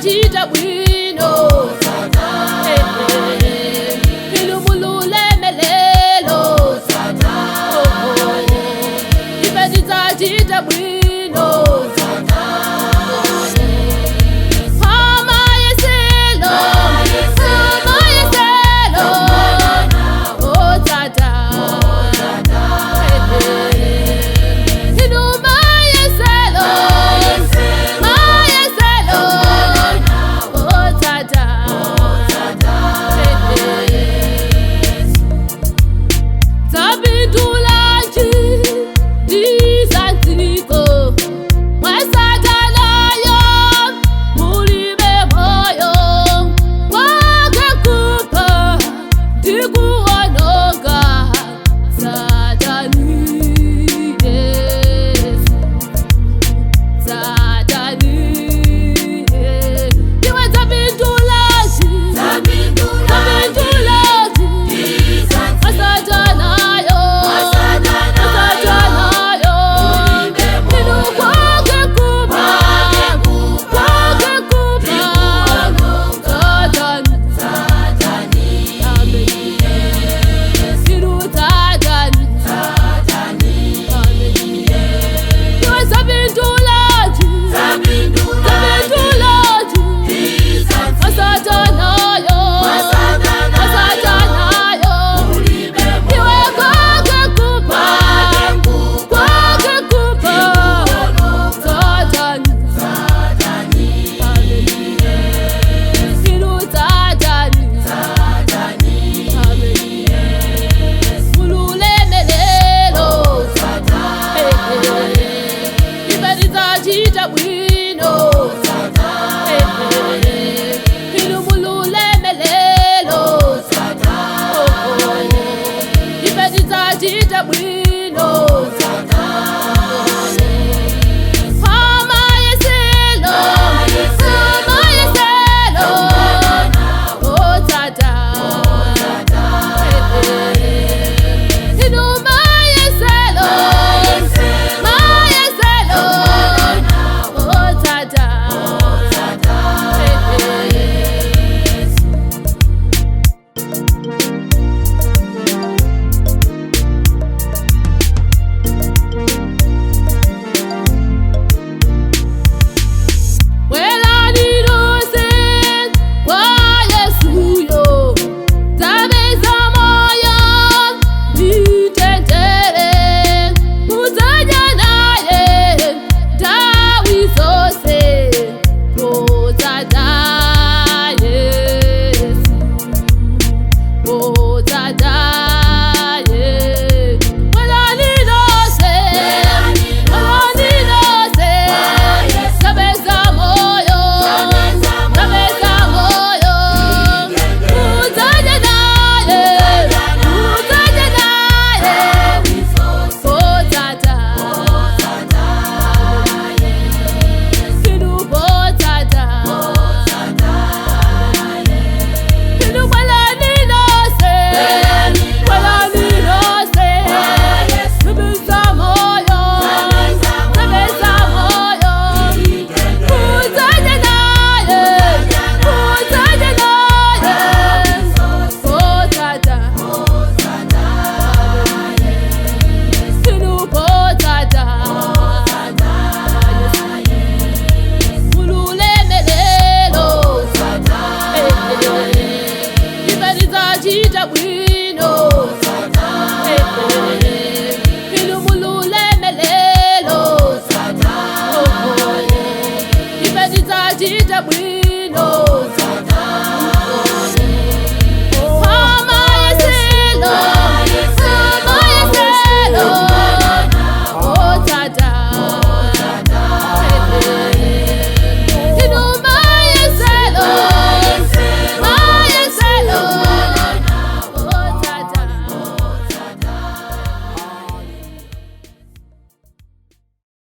tidzachita bwino. Inu mululemelelo, ife tidzachita bwino. Amayeselo, amayeselo, otsata. Inu mayeselo, mayeselo, otsata. Dzapindula ndizanziko mwasatanayo mulibe moyo kwakekupa ndikuwononga Satani Yesu, Satani iwe dzapindulaji, dzapindulaji Asatanayo, asatanayo, inu kwakekupa, kwakekupa, Satani, amen. Inu Satani, amen. Iwe dzapindulaji, dzapindulaji, asatanayo, asatanayo. Iwe kwakekupa, kwakekupa, Satani, amen. Inu Satani, amen. Mululemelelo, ife tidzachita bwino. Inu mululemelelo, ife tidzachita bwino. Amayeselo, amayeselo, otsata. Inu mayeselo, mayeselo, otsata. Welanilose kwa Yesuyo, tabeza moyo nitendere, mudzaja naye ndawi zose, potsata Yesu, potsata Yesu. Welanilose, welanilose, tabeza moyo, tabeza moyo, mudzaja naye, mudzaja naye, potsata, inu potsata, inu welanilose, welanilose, tabeza moyo, tabeza moyo. Mudzaja naye, mudzaja naye, potsata, inu potsata, mululemelelo, ife tidzachita bwino. Inu mululemelelo, ife tidzachita bwino.